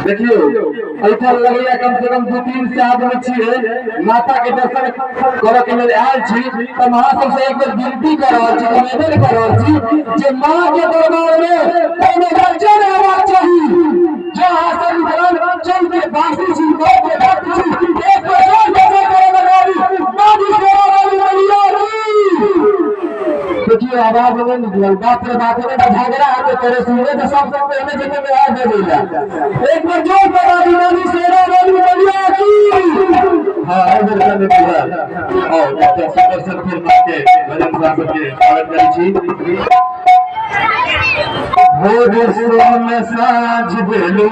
देखियो एहिठाम लगैया कम से कम 2-3 सौ आदमी छियै माता के दर्शन करे के लेल आयल छी। तऽ हम अहाँ सबसे एक बेर विनती कर रहल छी, निवेदन कर रहल छी जे माँ के दरबार में कोनो गर्जन हेबाक चाही। जे अहाँ सब मिथिलांचल के वासी छी, गाँव के भक्त छी, एक बेर जोर से करे लगाबी माँ शेरावाली मैया की। देखियो आवाज नहीं निकलल, बाप रे बाप रे, झगड़ा होते करे सुनबे तो सबसे पहले जेते में आ देला। एक बार जोर लगा दी मानी शेरावाली मैया की। हाँ, एक बेर कने निकलल। और डॉक्टर सुंदर सर फिर माँ के भजन साहब के स्वागत करै छी। भोर सोम साँझ भेलो,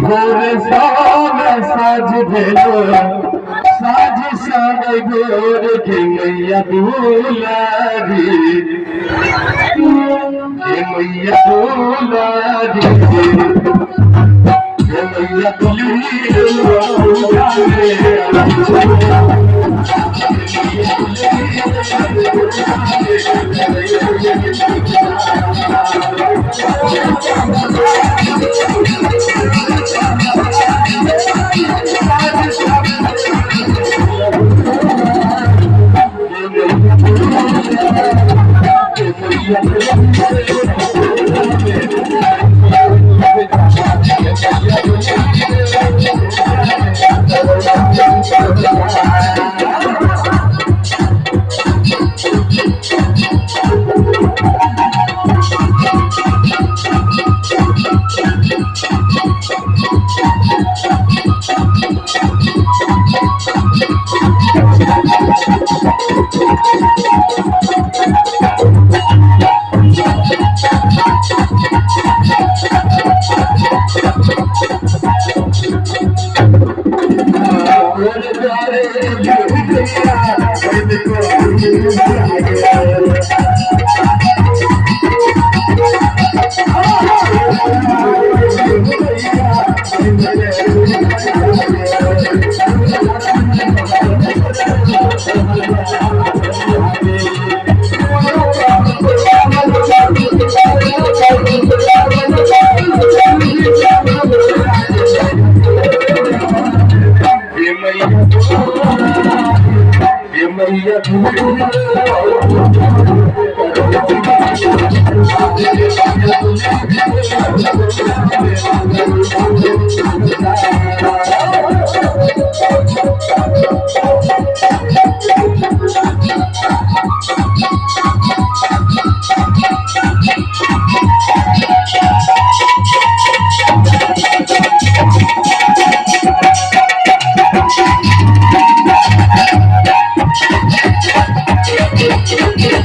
भोर सोम साँझ भेलो, साँझ साँझ भोर के मैया दुलारी, के मैया दुलारी, के मैया दुलारी।